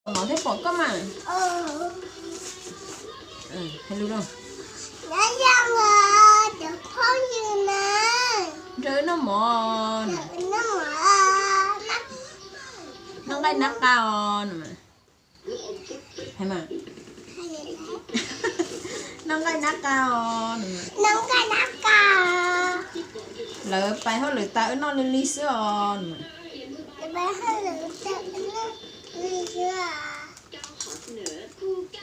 Mov thiaj pom koj mas. Hais lus lauj. Nrog wb noj mov. Noj nqaij nab qa os. Noj nqaij nab qa os. Lawv pais hauj lwm tas wb noj li lig xwb os.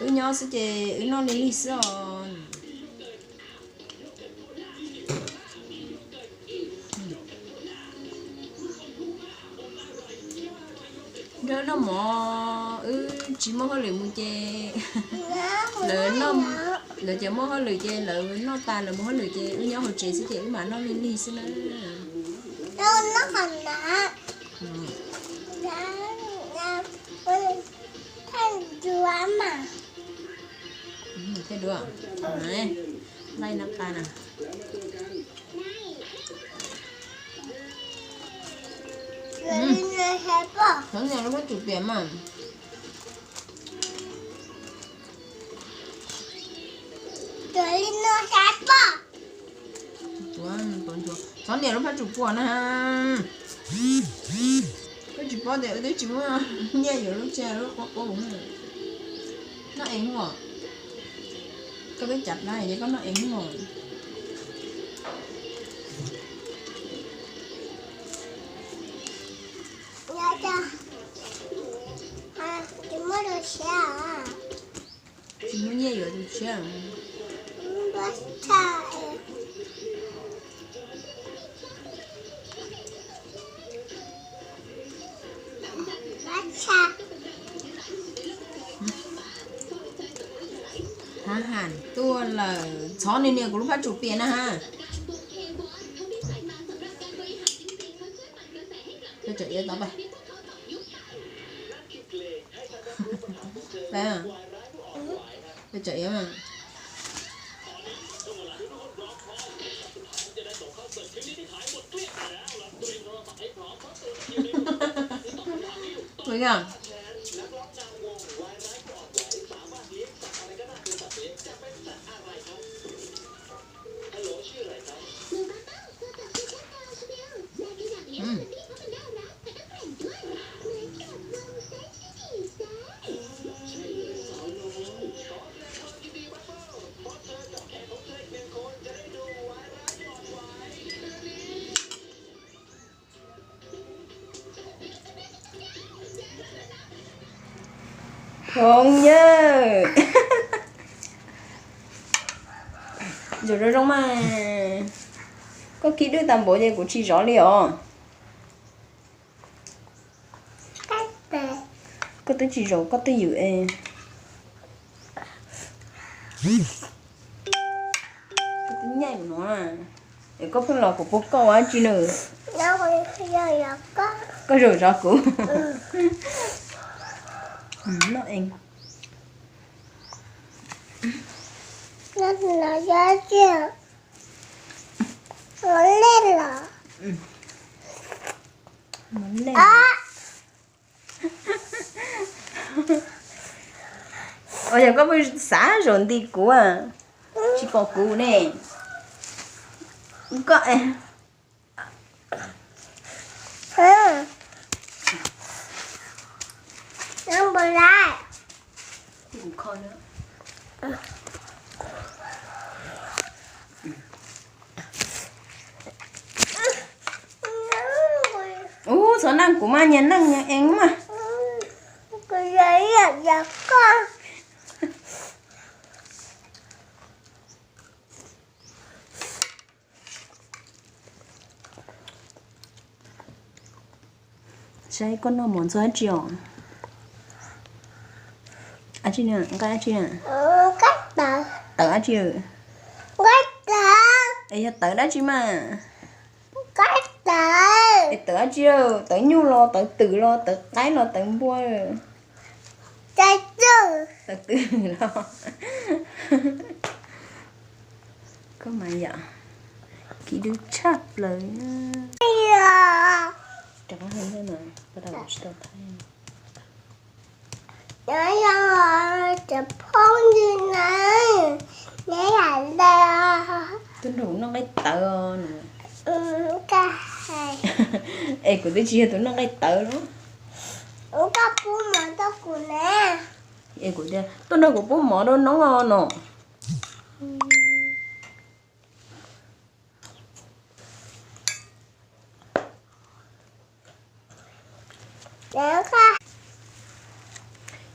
Wb nyob xwb ces wb noj li lig xwb os. Nrog noj mov, wb tsis muaj hauj lwm mus ces lawv, lawv ces muaj hauj lwm ces lawv noj tas lawv mus hauj lwm ces wb nyob hauv tsev xwb ces wb mam noj lig lig xwb na. Thiaj duav, nqaij nab qa na. Txhob nias lub phab tsum piam mas. Txhob nias lub phab tsum puam na. Koj tsis paub tias wb twb tsis muaj nyiaj yuav lub tsheb lub qub qub. Noj ev os. Koj twb cav plab ces koj noj ev os. Tsis muaj nyiaj yuav tus tshiab. Thab ham tuaj lawm, txhob nias nias kuv lub phab tsum piam na ha. Peb tseem iab tau peb. Peb, peb tseem iab. Ua yog. Phooj ywg, zoo zoo mas, koj khib dwb tag npaum ces kuv tsis zov li os. Koj twb tsis zaum koj twj ywm es. Koj twb nyaim no, es koj pheej los kuv puag koj ua dab tsi nws? Koj zaum zov kuv. Noj es. Ua yog koj pheej xav zaum nti kuv, tsis pom kuv ne. Koj Ub, txhob naj kuv mas, nyias naj nyias eev mas. Saib koj noj mov ntxuag dab tsi os? Dab tsi na? Nqaij dab tsi na? Tawv dab tsi? Es yog tawv dab tsi mas? Es tawv dab tsi? Tawv nyuj los tawv twm los tawv qaib los tawv npua? Tawv twm los. Koj mas yom, khib dwb tshaj plaws. Rov qab hais ntej mas, pas tau tsis tau thaij. Cov phooj ywg na, neb yam ntawd. Tuaj nrog kuv noj nqaij tawv no. Es kuv twb tsis yog tus noj nqaij tawv no. Koj pub mov rau kuv na. Es kuv tias tuaj nrog kuv pub mov rau noob os no.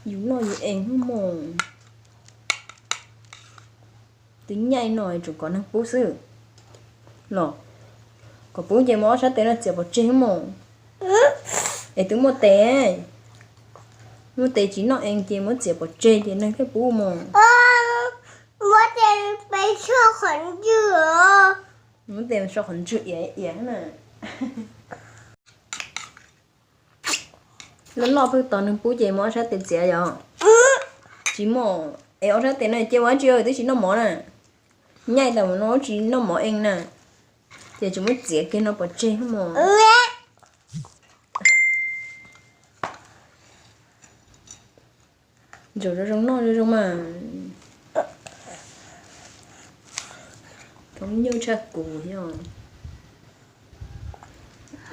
Yus noj yus ees hnub moos. Twb nyaij no tseem kom neeg pub xwb los? Kom pub ces muab ob sab tes no txiav pov tseg hnub moos. Es twb muaj tes, muaj tes tsis noj ees ces muab txiav pov tseg ces neeg thiaj pub mos. Muab tes pes so qhov ntswg, muab tes so qhov ntswg iav iav na. Loj loj pheej tos neeg pub ces muab ob sab tes txiav yom. Tsis muaj es ob sab tes no cia ua dab tsi twb tsis noj mov na. Nyaij tas mus no tsis noj mov ees na. Ces tsis muab txiav kiag no pov tseg mos. Ntsaum zoo zoo noj zoo zoo mas. Thoob nyuj tshaj kuv thiab.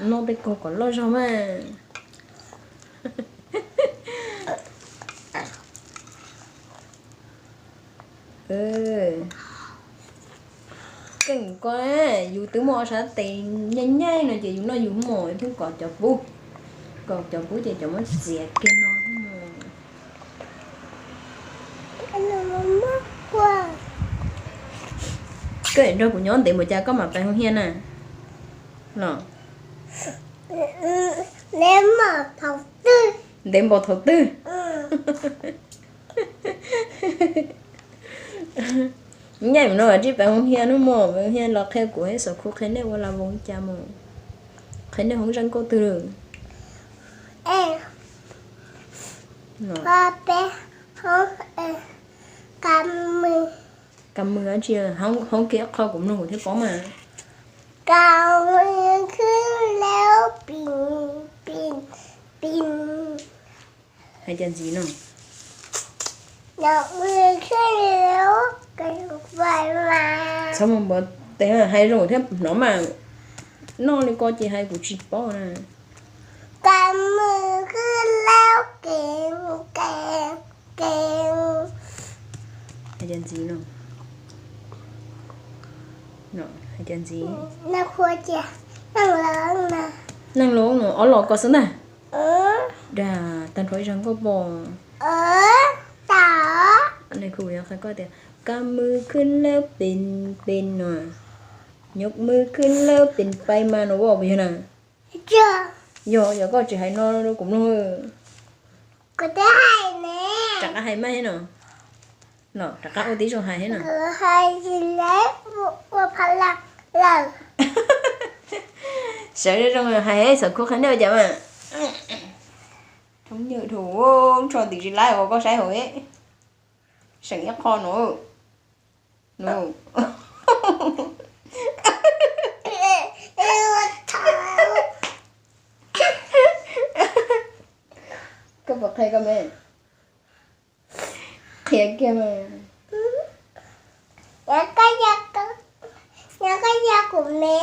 Noj tej kaug kom loj zog mas. Keej ko, yus twb muaj ob sab tes nyaij nyaij no ces yus noj yus mos, pheej kom cov pub, kom cov pub ces cov muab txiav kiag no. Koj nrog kuv nyob ntev npaum cas koj mam pais hoo hias na los? Ntev npaum thaum twg? Nyaij mus no tsij pais hoo hias hnub mos, pais hoo hias los qhia kuv hais xov khu qhia nej ua la voos cas mos, qhia nej hoob zaj nkauj twg lawm. Kam mus dab tsi, hoob kiag qho kuv mloog kuv thiaj paub mas. Hais cas ntxiv no? Txhob mus npov tes, hais zoo thiab hnov mas. Noj li ko ces hais kuv tsis paub na. Hais cas ntxiv no? Hais cas ntxiv? Neej loo no ob los ko xwb ntag. Dag tag nrho ib zag nkauj pom. Qhia koj tias, kab mws khwb lawb pes pes no, nyuj mws khwb lawb pes pais mas no, puas yog na? Yog, yog koj tsis hais no rau kuv mloog. Rov qab hais mas no. No rov qab ua tib zoo hais thiab no. Sawv zoo hais xov khu qhia nej ua cas mas. Thoob nyuj dhau, tso tim tsis laib ua koj saib hauv, seem ib qho no. Koj puas qhia koj me? Qhia kiag mas. Koj yog kuv me.